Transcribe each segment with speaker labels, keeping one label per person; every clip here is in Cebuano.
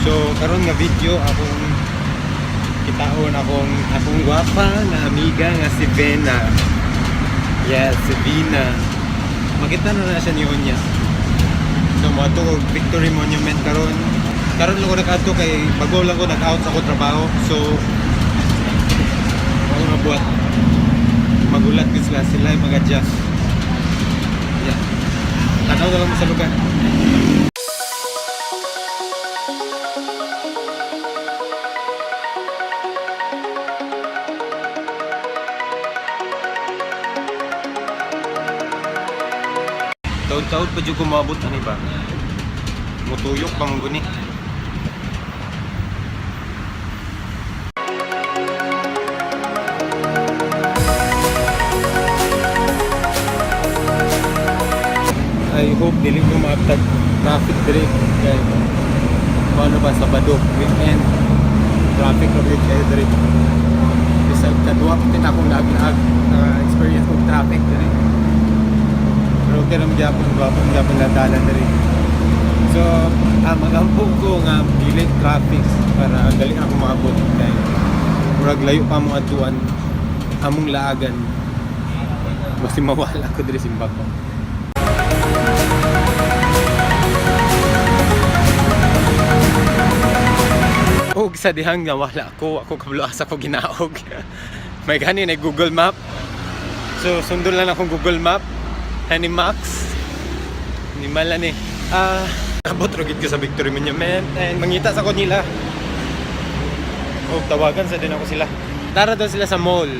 Speaker 1: So karon nga video, akong kitaon akong akong gwapa nga amiga nga si Vena. Yes, si Vina. Makita na na siya ni Onya. So moadto ko Victory Monument karon. Karon lang ko nag-adto kay bago lang ko nag-out sa ako trabaho. So ako nga buhat. Magulat ko sila, sila yung mag-adjust. Yeah. Tanaw na lang mo sa lugar. Taod-taod pa dyan kumabot ani ba? Mutuyok pa mong guni. I hope dili ko maabtag traffic diri kay paano ba, Sabado, weekend, traffic ra gyud kayo diri. Bisag kadua pa din akong laag-laag na experience og traffic diri. Pero okay ra man gyapon, gwapo man gyapon dalan diri. So, magampo ko nga dili traffic para dali ako maabot kay murag layo pa mo atuan among laagan. Basta mawala ko diri simba ko. Og sa dihang nawala ko, ako kabalo asa ko ginaog. May gani na Google Map. So sundon lang akong Google Map. Hani Max. Ni mala ni. Abot ra gid ko sa Victory Monument and mangita sa ko nila. Og tawagan sa din ako sila. Tara daw sila sa mall.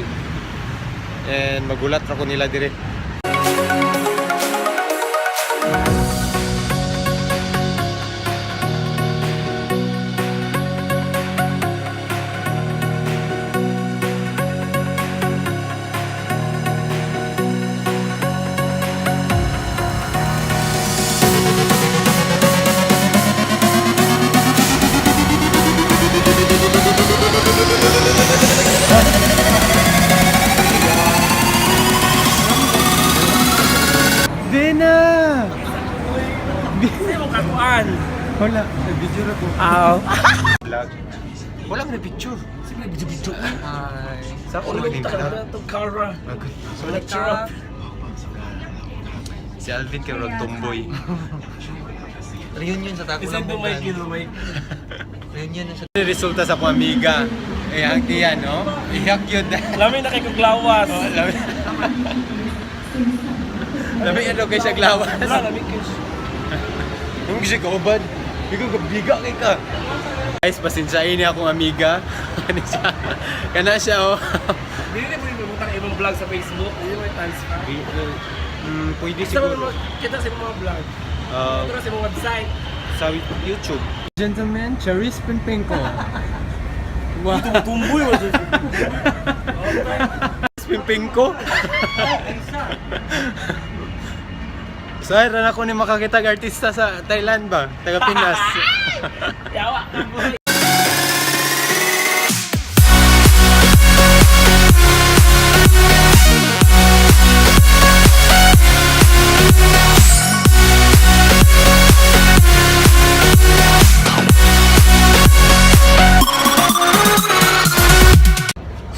Speaker 1: And magulat ra ko nila dire. Vena!
Speaker 2: Sino kakuan?
Speaker 1: Wala, nag-video ra ko.
Speaker 2: Aw.
Speaker 1: Vlog. Wala ka na picture.
Speaker 2: Sige, video-video.
Speaker 3: Hi.
Speaker 1: Sa
Speaker 2: Ulo
Speaker 1: ulo
Speaker 2: ka na itong camera. Lecture up.
Speaker 1: Si Alvin kay rog tomboy.
Speaker 3: Reunion sa Taco
Speaker 2: Isang
Speaker 3: Lambugan.
Speaker 2: dumay kilumay.
Speaker 3: Reunion sa
Speaker 1: Resulta sa akong amiga. Ihak diyan, no? Ihak yun.
Speaker 2: Lami na kay kuglawas.
Speaker 1: Oh, lami. Lami ano kay siya glawas.
Speaker 2: Wala, lami kay siya.
Speaker 1: Yung siya kaubad. Ikaw kabiga kay ka. Guys, pasensyain niya akong amiga. Ano siya? Kana siya, oh.
Speaker 2: Dili na pwede mabutang ibang vlog sa Facebook. Hindi mo i-transfer.
Speaker 1: Pwede
Speaker 2: Sa
Speaker 1: siguro.
Speaker 2: mga, kita sa mga vlog. Ito na sa mga website.
Speaker 1: Sa YouTube. Gentlemen, Charis Pimpinko. Wow.
Speaker 2: Tumboy mo siya.
Speaker 1: Pimpinko? Sir, ano ko ni makakita artista sa Thailand ba? Taga Pinas.
Speaker 2: Yawa, tumboy.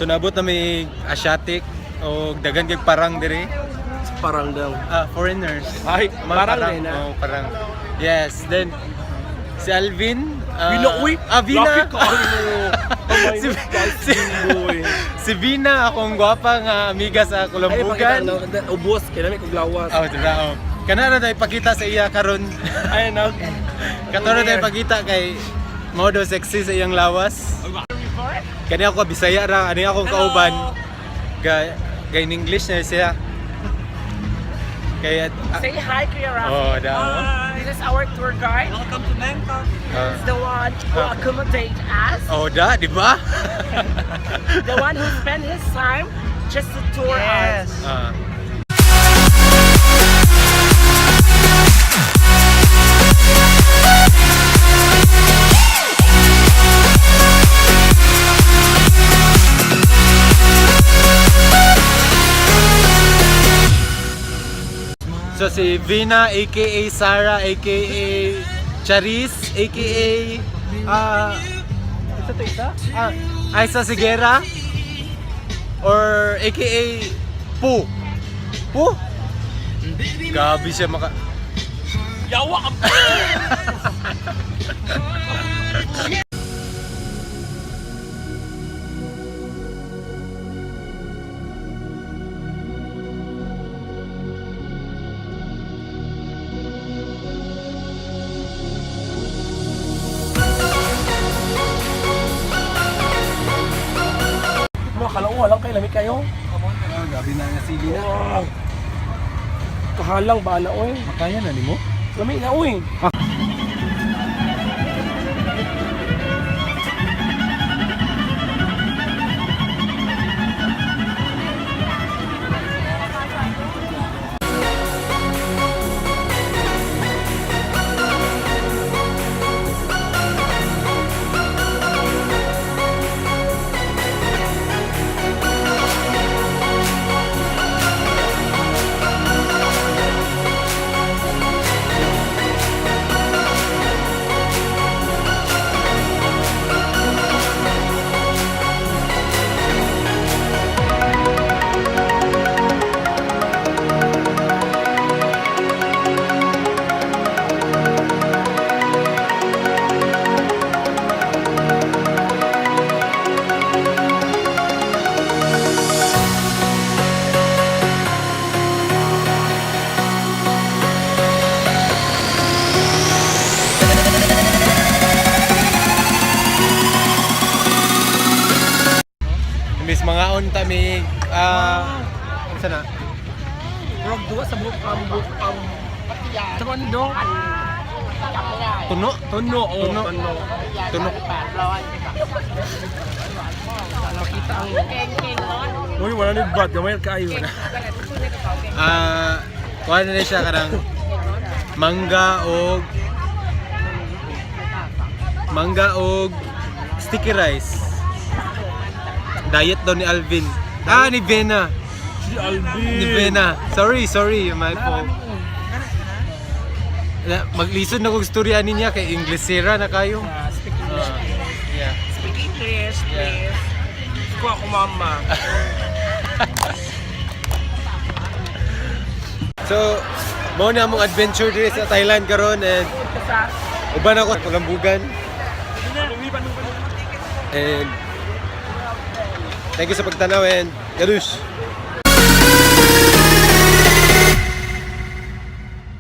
Speaker 1: So naabot na may Asiatic o dagan kay parang dire.
Speaker 2: Parang daw.
Speaker 1: Ah, foreigners.
Speaker 2: Ay,
Speaker 1: Mga
Speaker 2: parang din, ah.
Speaker 1: Oh, parang. Yes, then si Alvin,
Speaker 2: Vina, uy!
Speaker 1: Ah, Vina.
Speaker 2: Lucky ka, ano?
Speaker 1: Si, si, si Vina, akong gwapa nga amiga sa
Speaker 2: Ay, pakita,
Speaker 1: Kulambugan.
Speaker 2: no? Ubos, kaya namin kuglawas.
Speaker 1: Oh, diba? Oh. Kana na tayo ipakita sa iya karon.
Speaker 2: Ay, no.
Speaker 1: Kato na tayo ipakita kay modo sexy sa iyang lawas. Kani ako Bisaya ra, ani akong kauban. Ga ga in English na siya. Kaya
Speaker 4: Say hi, Kuya Rafi.
Speaker 1: Oh, daw.
Speaker 4: This is our tour guide.
Speaker 3: Welcome to Bangkok.
Speaker 4: He's the one who accommodate us.
Speaker 1: Oh, da, di ba?
Speaker 4: The one who spent his time just to tour us.
Speaker 3: Yes.
Speaker 1: Ah. So si Vina aka Sarah aka Charis, aka isa to isa? Isa Sigera or aka Pu. Pu? Gabi siya maka.
Speaker 2: Yawa ang Mga kalauwa lang kay lami kayo.
Speaker 1: Gabi na nga sili na.
Speaker 2: Wow. Kahalang ba na oy?
Speaker 1: Makaya na nimo?
Speaker 2: Lami na oy.
Speaker 1: Imbis mga on ta mi unsa na?
Speaker 2: Rog duwa sa buhok ang buhok ang Tondo.
Speaker 1: Tuno?
Speaker 2: Tono, oh,
Speaker 1: Tuno.
Speaker 2: tono.
Speaker 1: Tuno.
Speaker 2: Makita ang Uy, wala ni bad gamay kaayo na.
Speaker 1: Kuha na siya karang mangga og sticky rice. Diet daw ni Alvin. Ah, ni Vena.
Speaker 2: Si Alvin.
Speaker 1: Ni Vena. Sorry, sorry, my fault. Na, maglisod na kog storya niya kay Inglesera na kayo.
Speaker 4: Speak English.
Speaker 1: Yeah.
Speaker 4: Speak English, please.
Speaker 2: Kuha ko mama.
Speaker 1: So, mao na among adventure diri sa Thailand karon and uban ako sa Palambugan. And thank you sa pagtanaw and Gadush.